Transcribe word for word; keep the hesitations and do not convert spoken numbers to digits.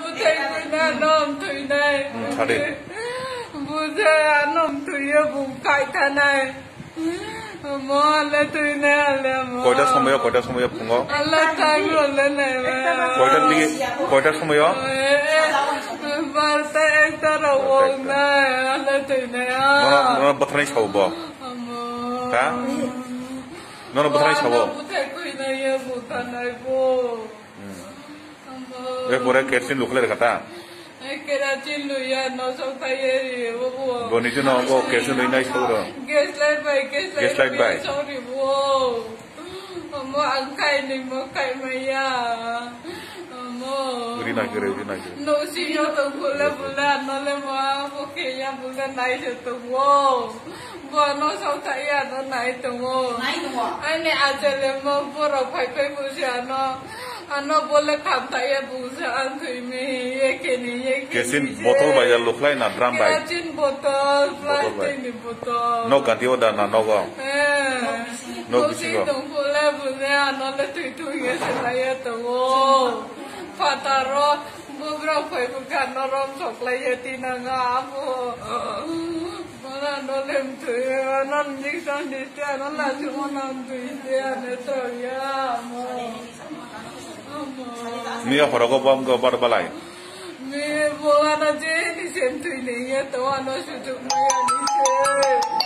Bwthai bwna nom thwinai. Hmm, sadi. Bwthai anom thwiyo bung kai thanai. Mo le thwinai ale mo. Koita somoyo, koita somoyo phungo? Ale tanglo le nai ma. Koita digi, koita somoyo? Eh, eh, barta ekta ro wong nai, ale thwinai a. Nono, nono bwtharnai sao bo? Amo. Ha? Nono bwtharnai sao? Bwthai thwinai ya bwtharnai bo. Hmm. Amo. Erpore kerosene lukhlai rwkha ta? Eh, kerosene luya, no sok thai eri, bo, bo. Bo niti no, bo kerosene lui nai sok ro. Gas light bai, gas light Gas light bai. Sok ri bo. Amo ang kai ni mo kai maya. Amo. Ri nai kere, ri nai kere. No si yo to bula bula, no le mo, bo ke ya bula nai se to bo. Bono sauthaia no nai tongo. Nai tongo. Ani ajale mo borok phai phai busi ano, ano bole khamthaia busi an thwimi, ye keni, ye keni Kesin se. Botol bai ya lukhlai na drum bai? Kesin botol, Botol bai. Plastic ni botol. Nok ganti o da na nogo? Eh. Nok bisingo. Nok bisingo. Nok bole bole ano le thwi thwi ye se laiya tongo. Phataro. Bugrok phai bwkha no rom soklai ye tinanga abo. Bola no lem thui, ano injection dite, ano lachu mo nam thui te, ano to ya mo. Amo. Niya horogo bom go bar balai. Mi bola na je ni sem thui ne ye to ano sujuk maya ni se.